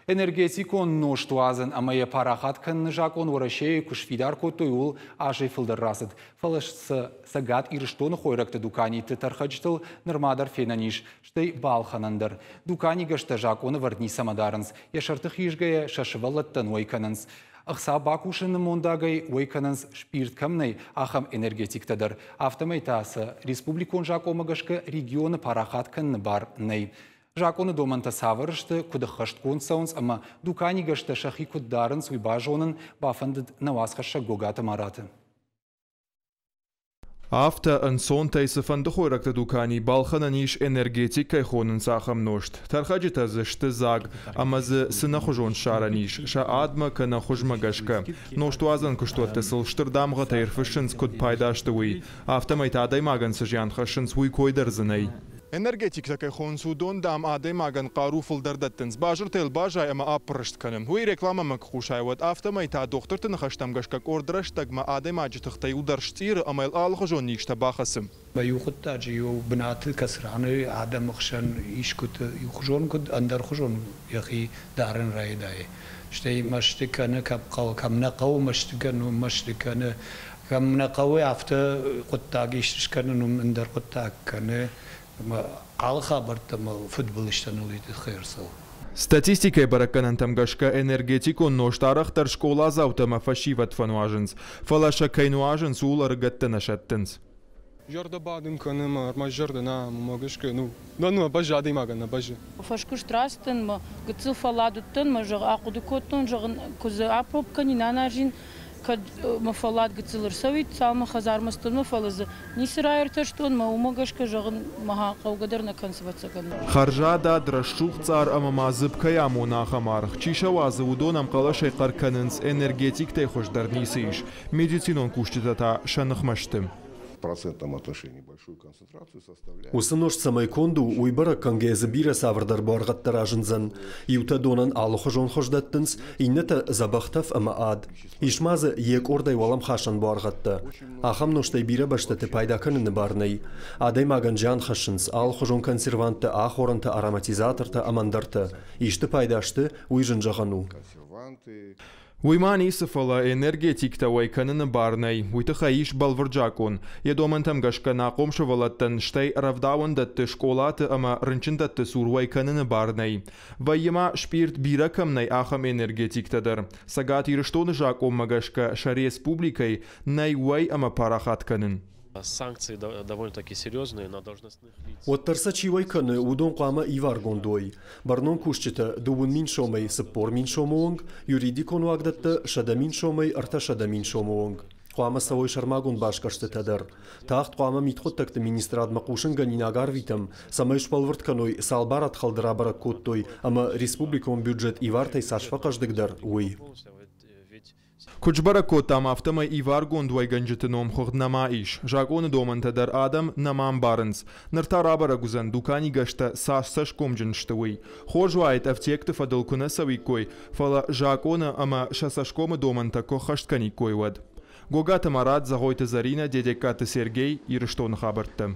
Энергетикон нозт уадзын ӕмӕ йӕ парахат кӕныны закъон Уӕрӕсейы куы сфидар кодтой, ууыл азӕй фылдӕр рацыд. Фӕлӕ сӕ Цӕгат Ирыстоны хойрӕгты дуканиты тӕрхӕджытыл нырма дӕр фенӕн ис, стӕй балхӕнӕн дӕр. Дуканигӕстӕ закъоны ӕвӕрд ницӕмӕ дарынц, йӕ сӕрты хизгӕйӕ сӕ сывӕллӕттӕн уӕй кӕнынц. Ӕхца бакусыны мондагӕй уӕй кӕнынц, спъирт кӕм нӕй, ахӕм энергетиктӕ дӕр. Афтӕмӕй та сӕ республикон закъонмӕ гӕсгӕ регионы парахат кӕныны бар нӕй. Закъоны домӕнтӕ цавӕр сты, куыд ӕххӕстгонд цӕуынц ӕмӕ дуканигӕстӕ сӕхи куыд дарынц, уый базонын бафӕндыд нӕ уацхӕссӕг Гогаты Мараты. Афтӕ ӕнцонтӕй цыфӕнды хойрӕгты дукани балхӕнӕн ис энергетик кӕй хонынц, ахӕм нозт. Тӕрхӕджытӕ дзы сты дзаг ӕмӕ дзы цынӕхуызон ссарӕн ис, сӕ адмӕ кӕнӕ хуызмӕ гӕсгӕ. Нозтуадзӕн куыстуӕтты сыл стыр дамгъӕтӕй ӕрфыссынц, куыд пайда сты, уый. Афтӕмӕй та адӕймагӕн цы зиан хӕссынц, уый кой дӕр дзы нӕй. Энергетиктӕ кӕй хонынц, уыдон, дам, адӕймагӕн хъару фылдӕр дӕттынц. Базыртӕ йыл базай ӕмӕ аппыррыст кӕны. Уый рекламӕмӕ куы хъусай, уӕд афтӕмӕй та дохтырты ныхӕстӕм гӕсгӕ къорд рӕстӕгмӕ адӕймаджы тыхтӕ иуылдӕр сцъиры ӕмӕ йыл алыхуызон низтӕ бахӕцы. Иу хъуыддаджы иу бынаты кӕцыраны адӕмы хсӕн искуыты иухуызон куыд ӕндӕрхуызон йӕхи дарын райдайы. Стӕй мӕсты кӕны, кӕм хъӕуы, кӕм нӕ хъӕуы мӕсты кӕны, уым мӕсты кӕны. Кӕм нӕ хъӕуы, афтӕ хъуыддаг исты скӕнын, уым ӕндӕр хъуыддаг кӕны. Ӕмӕ алы хабӕрттӕ ӕмӕ фыдбылызтӕ ныл уый тыххӕй ӕрцӕуы. Статистикӕйы бӕрӕггӕнӕнтӕм гӕсгӕ энергетикон нозт арӕхдӕр скъоладзаутӕ ӕмӕ фӕсивӕд фӕнуазынц. Фӕлӕ сӕ кӕй нуазынц, ууыл ӕрыгӕттӕ нӕ сӕттынц. Зӕрдӕ бадын кӕны ӕмӕ ӕрмӕст зӕрдӕ нӕ, ӕмӕ гӕсгӕ, ну, нӕ бӕззы адӕймагӕн нӕ бӕззы. Фӕскуыст рацыдтӕн мӕ гыццыл фӕллад уыдтӕн мӕ, зӕгъ, ахъуыды кодтон, зӕгъын, куы дзы апроб кӕнин, аназин, кӕд мӕ фӕллад гыццыл ӕрцӕуид, цалынмӕ хӕдзармӕ цыдтӕн, фӕлӕ дзы ницы раиртӕстон, мӕ уымӕ гӕсгӕ, зӕгъын, мӕ хъӕугӕ дӕр нӕ кӕнынц, ӕвӕццӕгӕн. Хӕрзадад, рӕсугъд цъар ӕмӕ ма дзыпп кӕй амоны, ахӕм аргъ. Чи сӕ уадзы, уыдон ӕмхъӕлӕсӕй хъӕр кӕнынц, энергетиктӕй хуыздӕр ницы ис. Медицинон кусджытӕ та сӕ ныхмӕ сты. Процентном отношении большую концентрацию составляет. Уыцы нозт цӕмӕй конд у, уый бӕрӕг кӕнгӕйӕ дзы бирӕ цавӕрдӕр буаргъӕдтӕ разындзӕн. Иутӕ донӕн алыхуызон хуыз дӕттынц, иннӕтӕ дзӕбӕх тӕф ӕмӕ ад. Ис ма дзы йе къордӕй уӕлӕмхасӕн буаргъӕдтӕ. Ахӕм нозтӕй бирӕ бӕстӕты пайда кӕныны бар нӕй. Адӕймагӕн зиан хӕссынц алыхуызон консерванттӕ, ахорӕнтӕ, ароматизатортӕ ӕмӕ ӕндӕртӕ. Исты пайда сты, уый зын зӕгъӕн у. Уый ма ницы, фӕлӕ энергетиктӕ уӕй кӕныны бар нӕй. Уый тыххӕй ис бӕлвырд закъон. Йӕ домӕнтӕм гӕсгӕ ӕнахъом сывӕллӕттӕн, стӕй рӕвдауӕндӕтты, скъолаты ӕмӕ рынчындӕтты цур уӕй кӕныны бар нӕй. Вӕййы ма, спъирт бирӕ кӕм нӕй, ахӕм энергетиктӕ дӕр. Цӕгат Ирыстоны закъонмӕ гӕсгӕ сӕ республикӕйы нӕй уӕй ӕмӕ парахат кӕнын. Санкции довольно-таки серьезные на должностных лиц. Уӕддӕр сӕ чи уӕй кӕны, уыдон хъуамӕ иваргонд уой. Бӕрнон кусджытӕ 2000 сомӕй 40 000 сомы онг, юридикон уагдӕттӕ 100 000 сомӕй 300 000 сомы онг. Хъуамӕ цӕуой сӕрмагонд басгӕрстытӕ дӕр. Тагъд хъуамӕ мидхъуыддӕгты министрадмӕ хъусынгӕнинаг арвитӕм, цӕмӕй сбӕлвырд кӕной, цал барадхӕлды рабӕрӕг кодтой ӕмӕ республикон бюджет ивартӕй цас фӕхъӕздыгдӕр, уый. Куыд сбӕрӕг кодтам, афтӕмӕй иваргонд уӕйгӕнджыты номхыгъд нӕма ис. Закъоны домӕнтӕ дӕр адӕм нӕма ӕмбарынц. Ныр та рабӕрӕг уыдзӕн, дуканигӕстӕ цас цӕсгомджын сты, уый. Хорз уаид, ӕфтиӕгты фӕдыл куы нӕ цӕуиккой, фӕлӕ закъоны ӕмӕ сӕ цӕсгомы домӕнтӕ куы ӕххӕст кӕниккой, уӕд. Гогаты Марат, Зӕгъойты Зӕринӕ, Дедегкаты Сергей, Ирыстоны хабӕрттӕ.